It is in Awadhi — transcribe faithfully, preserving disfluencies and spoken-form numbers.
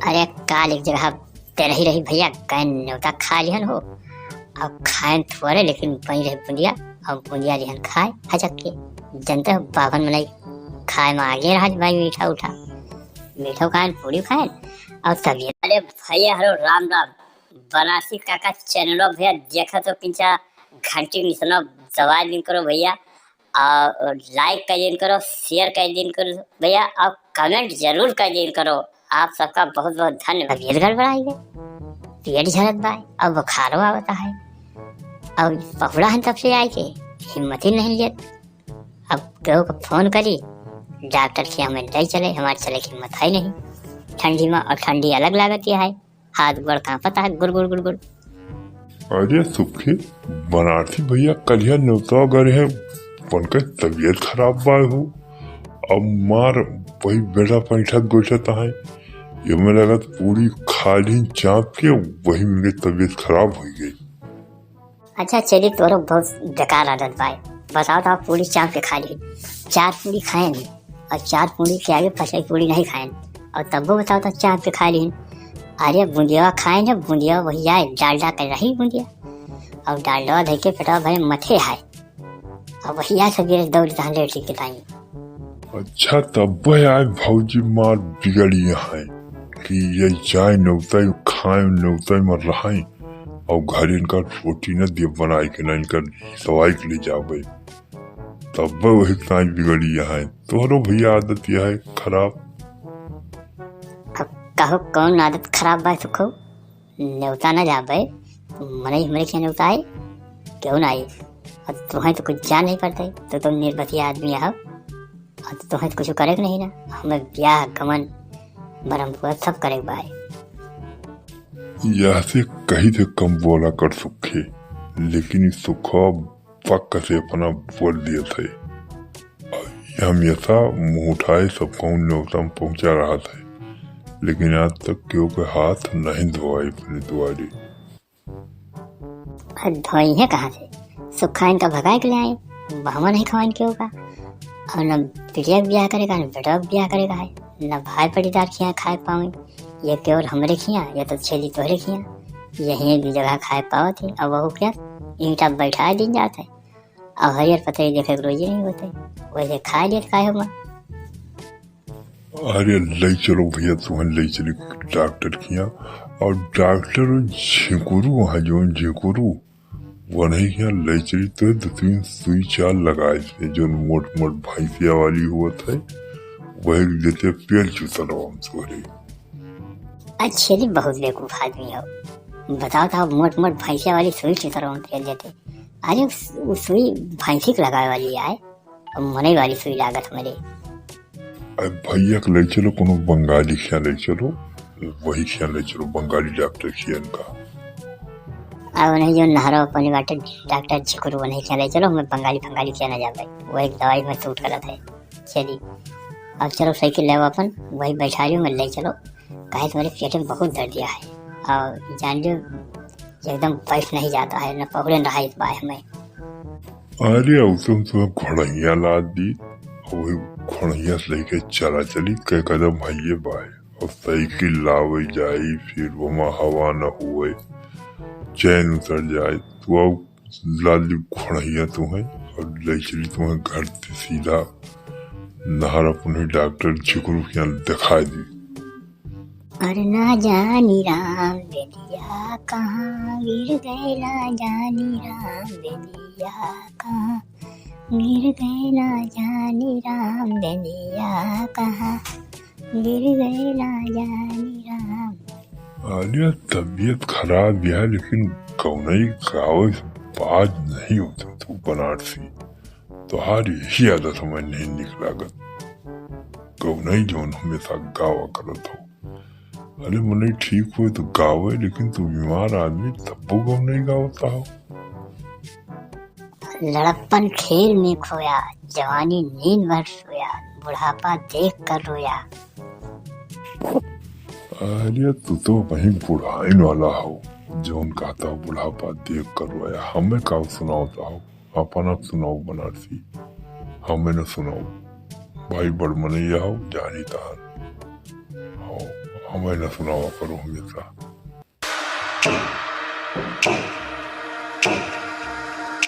अरे काल एक जगह पे रही रही भइया, गैन नेवता खाए लिहन हो, अउर खाएन थोरे लेकिन बनी रहे बुंदिया, अउर बुंदिया लिहन खाए हचक के। जनते हो बाभन मनई खाए मा आगे रहा भाई, मीठा उठा, मीठो खाएन, पूड़ी खाएन, अउर तबियत। अरे भइया हरो राम राम, बनारसी काका चैनलो भइया देखत हो किंचा घंटी निसनो दबाइ दिन करो भइया, अउर like कर दिन करो, share कर दिन करो भइया, अउर comment जरूर कर दिन करो। आप सबका बहुत बहुत धन्यवाद। तबियत गड़बड़ाइ गए, पेट झरत बा, अउर बुखारो आवत है, अउर पहुड़ा है तब से आए के हिम्मत ही नहीं लेत। अब केहू का फोन करी, डॉक्टर के हमें ले चले, हमारे चले की हिम्मत है नहीं ठंडी मा, अउर ठंडी अलग लागत है, हाथ गोड़ कांपत है गुड़ गुड़ गुड़ गुड़। अरे सुखी, बनारसी भइया कलिया नेवता गए हैं, उनका तबियत खराब बा हो। अब मार वही बेड़ा पैठत गोठत है, ये में लगत पूड़ी खा ली चाप के, वही में तबियत खराब हो गई। अच्छा चली, तोरो बहुत बेकार आदत बाय। बताओ तो, पूड़ी चाप के खा ली, चार पूड़ी खाए नहीं, अउर चार पूड़ी के आगे पचाई पूड़ी नहीं खाए, अउर तब्बो बताओ तो चाप के खा ली। अरे बुंदिया खाए ना, बुंदिया वही आए, डालडा के रही बुंदिया, अउर डालडा धइ के पेटवा भरे मथे है, अउर वही आए सब गिरे दौड़ तहाँ लेट के ताई। अच्छा तब्बे आए भौजी मार बिगड़ी है कि ये जाए नेवता खाए नेवता मा रहे, अउर घर इनका रोटी न दिए बनाए के, न इनका दवाई के ले जावे, तब्बे वही ताई बिगड़ी है। तोहरो भइया आदत यह है खराब। अब कहो कौन आदत खराब बा सुखो? नेवता न जाबे, मनई हमरे के नेवता आई, केहू ना आई। अब तुहें तो कुछ जान नहीं पड़ते, तो तुम निर्बतिया आदमी हो, अब तुहें तो कुछ करे के नहीं ना। हमें ब्याह गमन बरम पूरा सब करे के बा। यह से कही थे कम बोला कर सुखे, लेकिन ई सुखवा पक्का से अपना बोल दिए थे। और ये हमेशा मुँह उठाए सब कहूँ नेवता में पहुँचा रहा था, लेकिन आज तक केहू के हाथ नहीं धोआई अपने दुआरे। अरे धोई है कहाँ से? सुखा इनका भगाए के ले आए, बहमा नहीं खवाइन केहू का। और न बिटिया के ब्याह करे का, न बेटवा के ब्याह करे का है, न भाई पटीदार खिया खाए पावे। ये केवल हमरे खिया, ये तो छेदी तोहरे खिया। यही भी जगह खाए पावत है, और वहू क्या ईंटा बैठा दिन जात है। अब हरियर पतई देखे के रोजे नहीं होते, वैसे खाए लेत काहे हुआ? अरे ले चलो भइया, तुहन ले चली डॉक्टर खिया। और डॉक्टर झिंकुरू वहाँ जौन झिंकुरू, वनही खिया ले चली तो दो तीन सुई चार लगाए थे, जौन मोट मोट भैंसिया वाली हुआ था, वही देते पेल चुतल हम तोहरे। अच्छे ली बहुत बेवकूफ आदमी हो, बताओ तो मोट मोट भैंसिया वाली सुई चुतल हम पेल देते। अरे उ सु-, उ सुई भैंसी के लगावे वाली आए, अब मनई वाली सुई लागत हमरे। अब भइया के ले चलो कोनो बंगाली खिया ले चलो, वही खिया ले चलो, बंगाली डॉक्टर खिया इनका। अब नहीं जो नहरो पानी बाटे डॉक्टर झिकुरू वही खिया ले चलो, हमें बंगाली फंगाली खिया ना जावे, वही दवाई में सूट करत है। चली अब चलो साइकिल ले अपन, वही बैठा लियो, मैं ले चलो। काहे तुम्हारे पेट में बहुत दर्द दिया है और जान लियो एकदम बैठ नहीं जाता है, न पहुड़े न रहा इस बाय हमें। अरे अब तुम तो घोड़ैया लाद दी, अब वही घोड़ैया से लेके चला चली, कई कदम है ये बाय, और साइकिल लावे जाई, फिर वहाँ हवा न हुए, चैन उतर जाए, तो अब लादी घोड़ैया तुम्हें और ले चली तुम्हें घर से सीधा नहर अपने डॉक्टर झिकुरू के यहाँ दिखा दी। अरे ना जानी राम बेदिया कहाँ गिर गए, ना जानी राम बेदिया कहाँ गिर गए, ना जानी राम बेदिया कहाँ गिर गए, ना जानी राम। अरे तबियत खराब है, लेकिन गौनई गावे से बाज नहीं होते तू बनारसी। तोहार यही आदत हमें नहीं निक लागत। गौनई जौन हमेशा गावा करत हो। अरे मनई ठीक होए तो गावे, लेकिन तू बीमार आदमी तब्बो गौनई गावता हो। लड़प्पन खेल में खोया, जवानी नींद भर सोया, बुढ़ापा देख कर रोया। अरे तू तो वही बुढ़ाइन वाला हो, जौन कहता हो बुढ़ापा देख कर रोया। हमें का सुनावता हो, अपन आप सुनाओ बनारसी, हमें न सुनाओ। भाई बड़ मनैया हो, जानी तान हो, हमें न सुनावा करो हमेशा।